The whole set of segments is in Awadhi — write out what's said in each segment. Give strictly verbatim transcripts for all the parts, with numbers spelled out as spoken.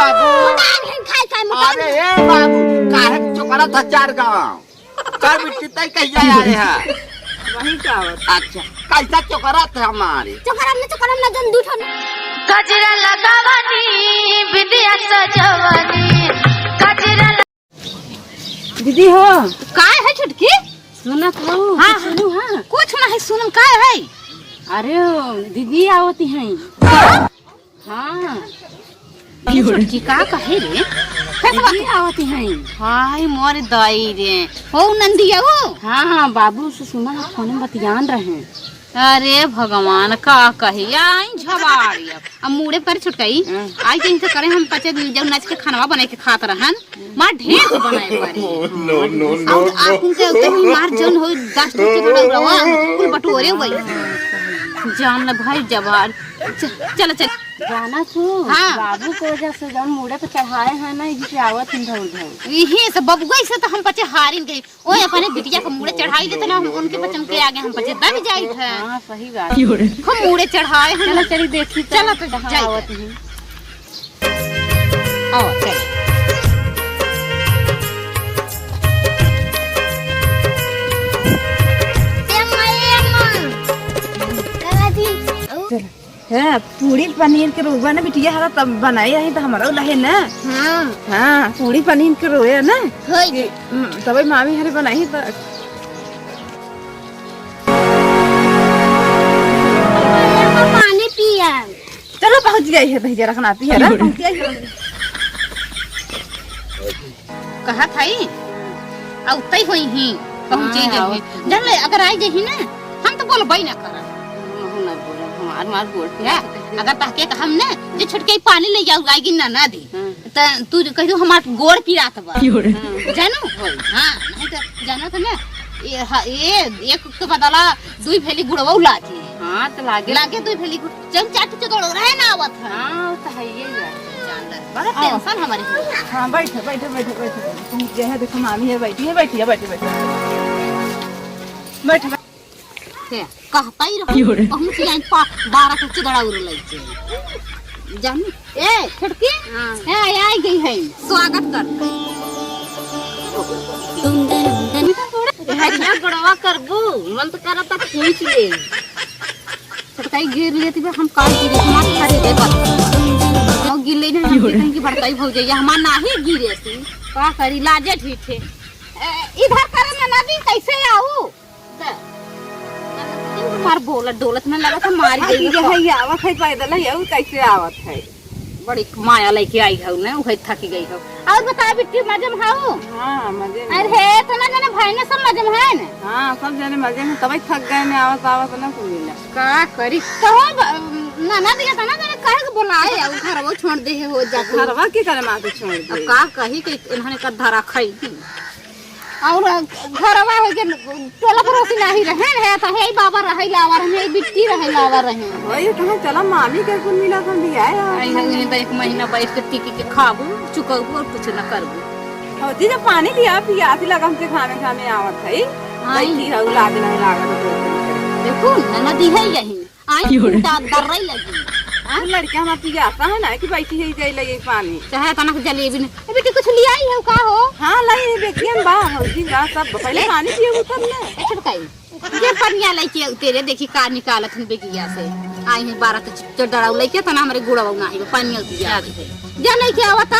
बाबू। मोटाई नहीं खाई खाई, मोटाई अरे नहीं। ए बाबू, काहे चोकरा था चार गाँव? कर बिट्टी तय कहिया आए हैं? वही का आवत। अच्छा, कैसा चोकरा था हमारे? चोकरा में, चोकरा में जन दू ठो। गजरा लगावनी, बिंदिया सजवनी, गजरा ल- दीदी हो। काय है छोटकी? सुनत हो? हाँ, कुछ हाँ। सुनू हाँ। कुछ नहीं सुनू, काय है? अरे ओ, दीदी आवती हैं। हाँ? हाँ। अरे छोटकी का कहे रे? कैसे बात? दीदी आवती हैं। हाय मोर दाई रे। हो नंदिया हो? हाँ, हाँ, बाबू से सुना है, फोन में बतियान रहे। अरे भगवान, का कही, आई झबाड़ी अब। अब मूड़े पर छुटकाई, हाँ। आई के इनसे करे हम पचे जब नाच के खानवा बनाए के खात रहन, माँ ढेर के बनाए पड़ी। No, no, no, और आप no। उनके उतरे हुई मार जौन हो, दस ठो चिथड़ा रवा, कुल बटोरे हुए। जान ले भाई जबाड़। च-, चलो, चलो। जाना तू, हाँ। बाबू के वजह से जौन मूड़े पे चढ़ाए हैं ना, इनसे आवत हम धौर धौर। यही से बबुआ से तो हम पचे हारिन गई। ओए, अपने बिटिया के मूड़े चढ़ाई देते ना, हम उनके बचन के आगे हम पचे दब जाई थे। हाँ, सही बात। हम मूड़े चढ़ाए हैं। चलो, चली देखी तो चलो, तो कहाँ जाई आवत थे। हैं। आओ, चलो। ए माई, ए माँ। दादाजी, आओ। चलो। है, पूड़ी पनीर के रोगवा ना बिटिया, हरा तब बनाए रही तो हमारा लहे ना। हाँ। हाँ, पूड़ी पनीर के रोए ना। होई कि, गई। हम्म, तबे मामी हरे बनाई तो। पानी पिया। चलो, पहुँच गई है भैया, रखना पिया, पहुँच गई है। कहत हई, अउतई होई ही, पहुँचे हाँ, जइही। आवत ही। जान ले, अगर आई जइही ना, हम तो बोलबई ना करब। हमहू ना बोलब, हमार, हमार गोड़ पिरात है। अगर तहके कहम ना, जे छोटके पानी ले जाऊ, आएगी ना, ना दी। हाँ। त तू जो कह दू, हमार गोड़ पिरात बा। जानू? होई। हाँ, नहीं तो जाना था ना, ये, हा, ये एक के बदला दुई भेली गुड़वा लागी। हाँ, तो लागे। लागे दुई भेली गुड़। जौन चाट के दौड़ो रहे ना आवत है। हाँ, वो तो है ही है। बड़ा आओ। Tension हमारी हो। हाँ, बैठो, बैठो, बैठो, बैठो। तुम जो है, देखो, मामी है, बैठी है, बैठी है, बैठी, बैठी। बैठो, बैठो। हे, कहता ही रहो। क्यों रे? पहुँच आई पा-, बारह के चिदड़ा उड़ लई के। जानी? ए, छोटकी? हाँ। हे, आई, आई गई है। स्वागत कर। हरिया गोड़वा करबू, मन तो करता खींच ले। छोटकाई गिर लेती बा, हम काल गिरे, हमार खरीदे पर। और गिर लेने हम की कहीं की बड़काई भौजैया, हमार नाही गिरे सी। का करी, लाजे ठीक है। ए, इधर करे ना, ना दी, कैसे आऊ? दे। हमार बोलत डोलत में लगत है, मारी हाँ, गई की हो। है, ये आवत है पैदल है, ये कैसे आवत है? बड़ी माया लेके आई हऊ ना, उहे थकी गई हऊ। और बता बिट्टी, मजे में हऊ? हाँ, मजे में। अरे हे, इतना जने भाई ने सब मजे में है ना? हाँ, सब जने मजे में, तबे थक गए ने, आवत आवत ना कुल मिला। का करी? तो हो ब-, ना, ना दिया था ना, मैंने कहे के बोलाए, और घर वो छोड़ दे है, हो जा तू। घरवा के करे माँ के छोड़ अब दे। का कही कि इन्होंने का धरा खाई। और घरवा हो के टोला पड़ोसी नाही रहे, है तो हे बाबा रहे लावा रहे, हे बिट्टी रहे लावा रहे। वही कहाँ चला मामी के कुल मिला तो भी आए हैं। आई हम यहीं तो एक महीना बैठ के टिकी के खाबू, चुकबू और कुछ न करबू। भौजी जब पानी लिया पियासी लगा हमसे खाने खाने आवत है। हाँ। बैठी है, लाज नहीं लागत है। देखो, ननदी है यही। आई क्यों रे? कुत्ता दर्रई लगी। हाँ? वो लड़का हमार पियासा है ना कि बैठी है, जाई लगे पानी। चाहे तनक जलेबी ने। ए बेटी, कुछ ले आई है का हो? हाँ, लाई है, बेटियन बा, भौजी बा, सब बा। पहले ए, पानी पिए उतर ले। ए छोटकाई, ये पनिया लेके आऊ तेरे, देखी का निकालत हन बेगिया से। आई है बारह तो च-, चड्डा लेके, तना हमारे गुड़वा ना है, पनिया पिया। जा लेके आवता।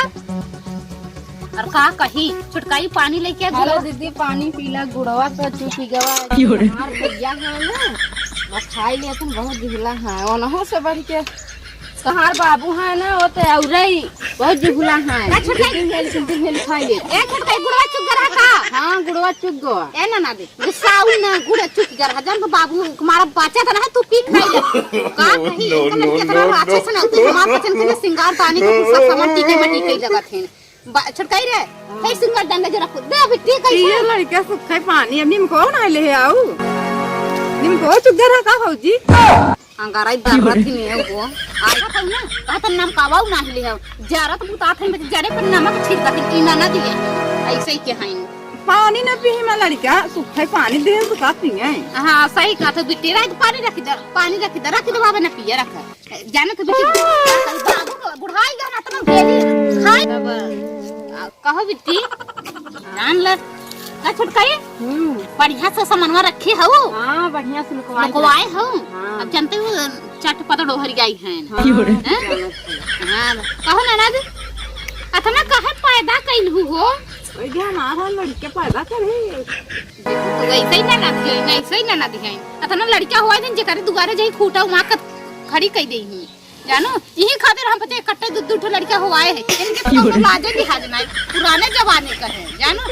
और का कही, छोटकाई पानी लेके आ, हेलो गुड़वा। दीदी, पानी पीला, गुड़वा तो चुकी गवा। क्यों रे? हमार भैया है ना, वो खाई लेथन, बहुत जिहला है, ओनहु से बढ़ के। तोहार बाबू है ना, वो तो औरई बहुत जिहला है। ए छोटकाई। दू तीन भेली, तीन तीन भेली खाई लेथन। ए छोटकाई, गुड़वा चुक गवा का? हाँ, गुड़वा चुक गवा। ए ना ना दे, गुस्साऊ ना, गुड़ चुक गवा। जब तो बाबू हमारा बच्चा था ना, तू पी खाई ले। का कही, no, इनका no, लड़के इतना no, अच्छा no। से ना, तू हमार पसंद के सिंगार दानी का कुछ सामान टीके में टीके लगत है। बा-, छोटकाई रे, हाँ। हे सिंगर डंडा जरा कूद दे, अभी ठीक है ये ना? लड़का सुख है पानी, अब निमको ना ले आऊ। निमको चुक गवा का भौजी? अंगारा ही दर्रा थी नहीं है वो। आया था ना, कहा था नमकावा ना ही ले आओ। जरा तो बुता था, जरे पर नमक छिड़का थी, ई ना, ना दिए। ऐसे ही के हैं। पानी ना पी मैं लड़का, सुख है पानी दे तो का पिए। हाँ, सही कहा था बिट्टी, रात पानी रख दे, पानी रख दे, रख दे बाबा ना पिए, रख। जाने तो बेटी, बाबू को बुढ़ाई गया ना, तो मैं गेली। बिट्टी, जान ले। का छुटकाई? हम्म। बढ़िया से समनवा रखे हऊ? हाँ, बढ़िया से लुकवाए लुकवाए हऊ? हाँ। अब जानते हो, चट पतड़ ओहरियाई हैं। हाँ, हैं? जानत हई। हाँ, कहो ननद, अतना काहे पैदा कइलहू हो? ओइ जे हमार लड़के पैदा करे। देखो, ऐसे ही ननद है, ऐसे ही ननद है। अतना लड़का हुआ दिन जेकरे दुआरे जाई खूटा उमा के खड़ी कई देई हूँ। जानो, यही खातिर हम पचे इकट्ठे दू, दू ठो लड़का हुआए हैं। इनके तो कोनो लाजे लिहाज नहीं। पुराने जमाने का है, जानो।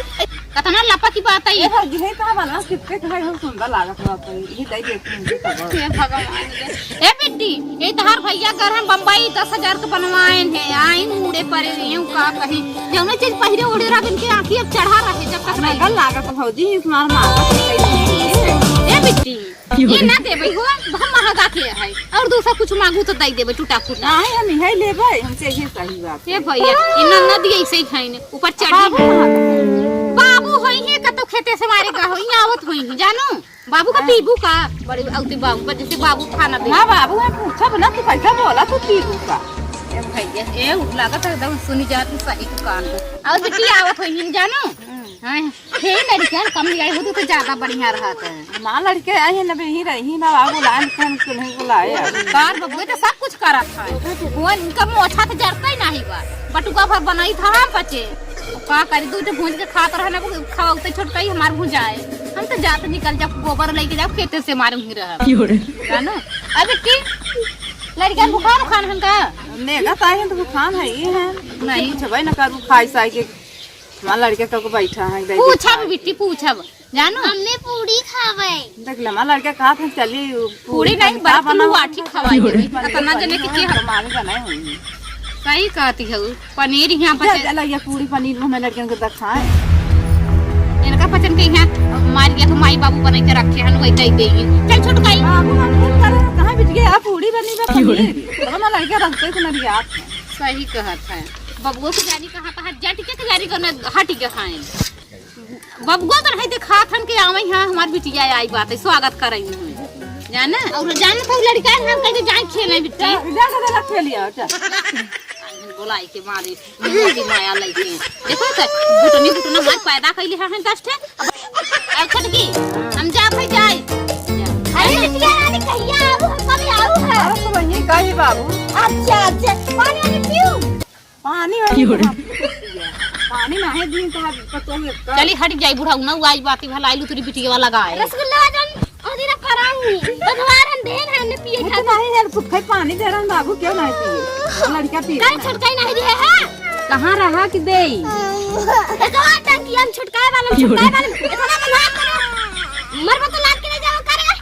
कतना लपा की बात है। ए भौजी, है तो हमारा कितने का है, हम सुंदर लागत बा, तो ये दे देती हूँ, ये तो बहुत। हे भगवान रे। ए बिट्टी, ये तहार भैया घर हम बम्बई दस हजार के बनवाए हैं, आइन मुड़े परे रहे हैं, का कहीं। जौने चीज पहिरे ओढ़े रह, इनके आँखी अब चढ़ा रहे, जब तक रहे। नकल लागत भौजी, इस मार मार। ए बिट्टी, ये ना देबै हो, बहुत महंगा के है। और दूसरा कुछ मांगू तो दे देबै, टूटा फूटा। नहीं, हम इहे लेबै, हमसे ये सही बात। ए भैया, इन्ना ना दिए, ऐसे ही खाइन, ऊपर चढ़ी। बाबू कहाँ गए? बाबू होई है, कतो खेते से मारे गा होई, आवत होई है, जानो? बाबू का हाँ। पीबू का? बड़े औती बाबू का, जैसे बाबू खाना दे। हाँ, बाबू है, पूछब ना, तू कैसे बोला, तू पीबू का? ए भैया, ए, लागत है एकदम सुनी जात, सही दुकान। और बिट्टी आवत होई है, जानो? हम्म। हाँ। हे लड़कियाँ कम लियाई होती तो ज्यादा बढ़िया रहत है। हमार लड़के आई है ना, यही रही ना, बाबू लाए, हम तुम्हें बुलाए अब। कार बबुए तो सब कुछ करत है। वो इनका मोछा तो जरता ही नहीं बा। बटुका भर बनाई था हम बचे। का करी, दू ठो भूंज के खात रहे ना, वो खावा उते छोटका ही हमार भुजाए। हम तो जात निकल जाओ, गोबर लेके जाओ, खेते से मारे वहीं रह। क्यों रे? जानो? अबे की लड़कियाँ बुखार उखान हन का? नेगा ताई है तो बुखार है ही है। नहीं। पूछबे ना करू खाई साई के। हमार लड़के कब बैठा है, दे दे पूछब खाए। बिट्टी, पूछब। जानो? हमने पूरी खावे। देख ले, हमार लड़के कहा था, चली, पूरी पूरी नहीं, का बर्तन बना हुआ हुआ ठीक था? खवाई देबे। पनीर इतना जने के बनी क्या? हुई, हमारे बनाए हुई। सही कहती है, पनीर यहाँ पर जा, चल- जा, लगिया, पूरी पनीर में हमें लड़कियों के दिखाए। इनका पचन के यहाँ मार गया तो माई बाबू बना के रखे हैं, वही दे देंगे। चल छोटकाई। बाबू, हम कुछ करे, कहाँ बिटिया, पूरी बनी बा, पनीर। तो हमार लड़के रखते तो नहीं आप। सही कहत है। बबुआ के जानी कहाँ पर हट, जट के जानी कौन हट के खाए। बबुआ तो नहीं दिखात हन के आवे यहाँ, हमार बिटिया आई बात है, स्वागत करई हूँ। जाना? और जाना तो लड़का है, हम कहे जाए खेले बिट्टी। जा, जा, जा, जा, खेलिया, जा। बोलाई के मारे, मोटी माया लइके। देखो तो, बुटनी बुटना मार पैदा कइले हैं, दस ठे। अब, अब छटकी, हम जा भाई जाए। अरे बिटिया रानी कहिया आऊ है, कब आऊ है? अरे तो वहीं का ही बाबू। अच्छा, अच्छा, पानी वानी पीऊ? पानी वानी क्यों रे? कहाँ पीती है? पानी नाहीं दिन कहाँ पतो है का? चली हट जाई बुढ़ऊ ना, वो आज बाती भला आइलू तेरी बिटिया वाला गाय। रसगुल्ला जन और दिन पराऊ। बधवार हम देन है ने पिए वो तो खातिर। नहीं यार, सुखई पानी दे रहा बाबू, क्यों नहीं पिए? लड़का पी कल रहा। छटकाई नहीं दिए है। कहाँ रहा कि देई? देखो टंकी हम छुटकाए वाला, छुटकाए वाला। इतना बना करो। मरबा तो लाग के नहीं जाओ करे।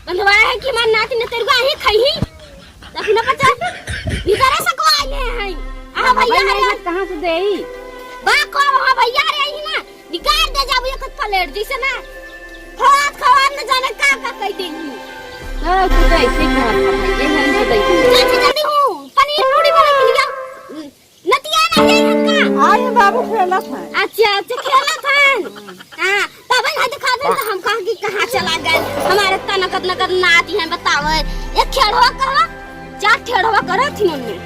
बंधवा है कि हमार नाती ने तेरे को आही खाई। देखी ना बच्चा, भीतरे से को आइले हैं। हाँ, हाँ, भैया भाई, आ रहे। कहाँ से देई? बा को, हाँ, भैया आ रहे हैं ना। निकाल दे जाबू एक प्लेट, जैसे ना। खवात, खवात न जाने का, का कह देंगी। तो तू तो ऐसे ही कहत है, ये नहीं तो देई। जल्दी, जल्दी हूँ, पनीर पूरी बना के लिया। नतिया नहीं है इनका। आई है बाबू, खेलत है। अच्छा, अच्छा, खेलत है। हाँ, तब भाई दिखा दे तो हम कहा कि कहाँ चला गए। हमारे तना कतना कतना आती है, बताओ। एक खेड़वा कहो, चार ठेड़वा करो थी मम्मी।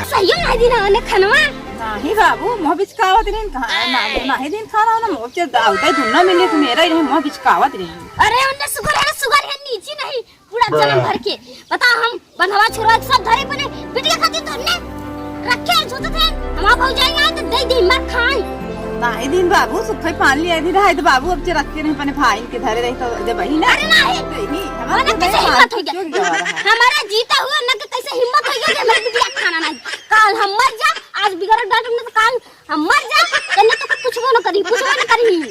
सही नहीं दिन ने खनवा। नहीं बाबू, मोह बिचकावत नहीं कहाँ है, ना, ना ही दिन खाना ना, मोह के दावते दुन्ना मिले तो मेरा ही नहीं, मोह बिचकावत नहीं। अरे उन्हें सुगर है, सुगर है, नीचे नहीं। पूरा जन्म भर के। बता, हम बंधवा छोरा के सब धरे पने बिटिया खातिर तो हमने रखे हैं, सोचत हैं, हमार भौजाई आए तो दे दे, मर खाई। नाहीं दिन बाबू, सुखई पान लिया दिन रहे तो बाबू, अब जे रखे नहीं पने भाई के धरे रही तो जब वही ना। अरे नाहीं। नहीं, हमारे अरे तो कैसे नहीं हिम्मत मालूम हो गया? क्यों गवा रहा है? हमारा जीता हुआ ना कि कैसे हिम्मत हो गया कि हमारे बिटिया खाना नहीं। काल हम मर जा, आज बिगड़ डांटू ना तो काल हम मर जा, तो ना तो कुछ वो ना करी, कुछ वो ना करी।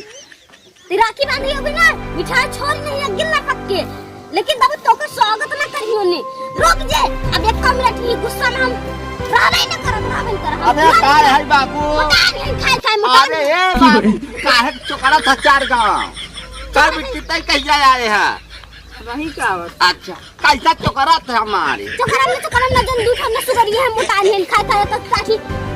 ते राखी बांधी होगी ना, मिठाई छोड़ नहीं, एक गिल्ला पक के। लेकिन बाबू, तोके स्वागत ना करी होने। रुक जे, अब एक मिनट, ये गुस्सा में हम रहबे न करब, रहबे न करब। अबे, का है बाबू? मोटा नहीं, खाए, खाए, मोटा अरे, नहीं। ए बाबू, काहे चोकरा था चार गाँव? चार बिट्टी तई कहिया आए हैं? वही का आवत। अच्छा। कैसा चोकरा था हमारे? चोकरा में, चोकरा में जन दूध हमने सुगर ये है, मोटा नहीं खाए, खाए तो ताकि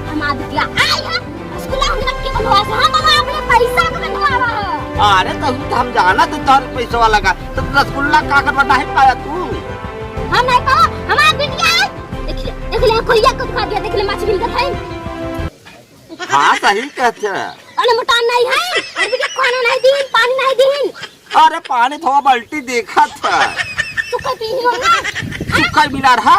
हम आ बिटिया आई है, स्कूल हम रख के बनवा से, हम बाबा अपने पैसा के बनवा रहा है। अरे तो हम, तो हम जाना तो तोर पैसा वाला का, तो रसगुल्ला का कर बना है पाया तू? हम नहीं पाओ, हमारा बिटिया है। देख ले, देख ले, कोई कुछ खा दिया, देख ले, मछली का खाई। हाँ, सही कहत है। अरे मोटान नहीं है, अरे बेटा खाना नहीं दीन, पानी नहीं दीन। अरे पानी थोड़ा बाल्टी देखत है। सुखा पी ही होगा। सुखा मिला रहा।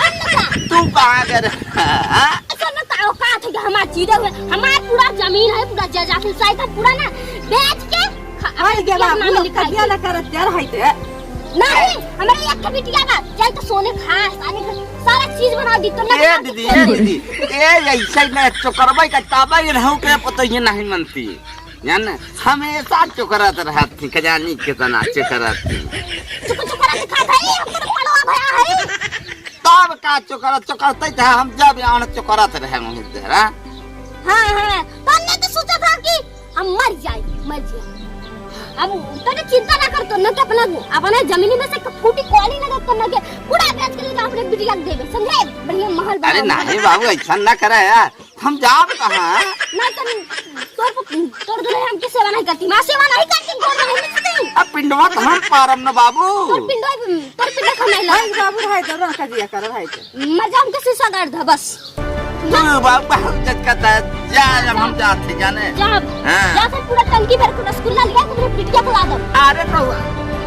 अन्य का? तू कहाँ कर? हाँ? ऐसा न का औकात है कि हमार चीरे हुए, हमार पूरा जमीन है, पूरा जायदाद है, शायद हम पूरा ना बेच के खा-, भाई के अपने बाबू, नाम लिखाई कबिया दे। ना करत यार है ते। नहीं, हमारे एक के बिटिया बा, जाए तो सोने खा, सारे के सारा चीज बना दी, तो ए ना दीदी, ए दीदी, ए ऐसे ही ना चोकरबा का ताबा ये रहू के पता ये नहीं मनती। जान, हमेशा चोकरत रहत थी, खजानी के तना चोकरत थी। चुप चुप रह दिखा भाई, हम तेरे पड़वा भया है। तब का चोकरत, चोकरते थे, हम जब आन चोकरत रहे वहीं देर, हाँ? हाँ, हाँ, तो हमने तो सोचा था कि हम मर जाए, मर जाए। अब तने चिंता ना कर, तो न के अपना, अपने जमीनी में से एक फूटी कौड़ी ना कर, तो न के पूरा बेच के ले जा अपने बिटिया के देबे, समझे? बढ़िया महल अरे बना नहीं बाबू, ऐसा ना करे यार, हम जाब कहाँ? ना तो तोर, तोर दुल्हन हमके सेवा नहीं करती, माँ सेवा नहीं करती, गोड़ नहीं मिलती। अब पिंडवा तो हम पारम न बाबू। तोर पिंडवा, तोर पिंडवा खाना ही भाई लगा। बाबू भाई तो रंग का दिया कर भाई तो। मर जा हमके शीशा गाड़ धा बस। तू बाबू बहुत जज करता है, जा, अब हम जाते जाने। जा, हाँ। जा से पूरा टंकी भर के रसगुल्ला लिया, तुमने पिटिया खिला दो। अरे तो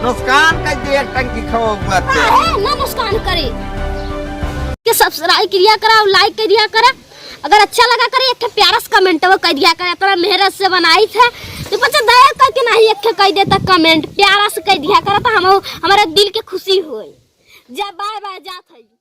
नुकसान कर दिया टंकी खो हुआ तो। हाँ, है, ना नुकसान करे। के subscribe करिया करा और like करिया करा। अगर अच्छा लगा करे, एक ठे प्यारा सा comment वो कर दिया करे, इतना मेहनत से बनाई थे, तो बच्चा दया करके नहीं एक ठे कह देता comment, प्यारा से कह दिया करे, तो हम, हमारे दिल के खुशी होए। जा, bye bye, जात है।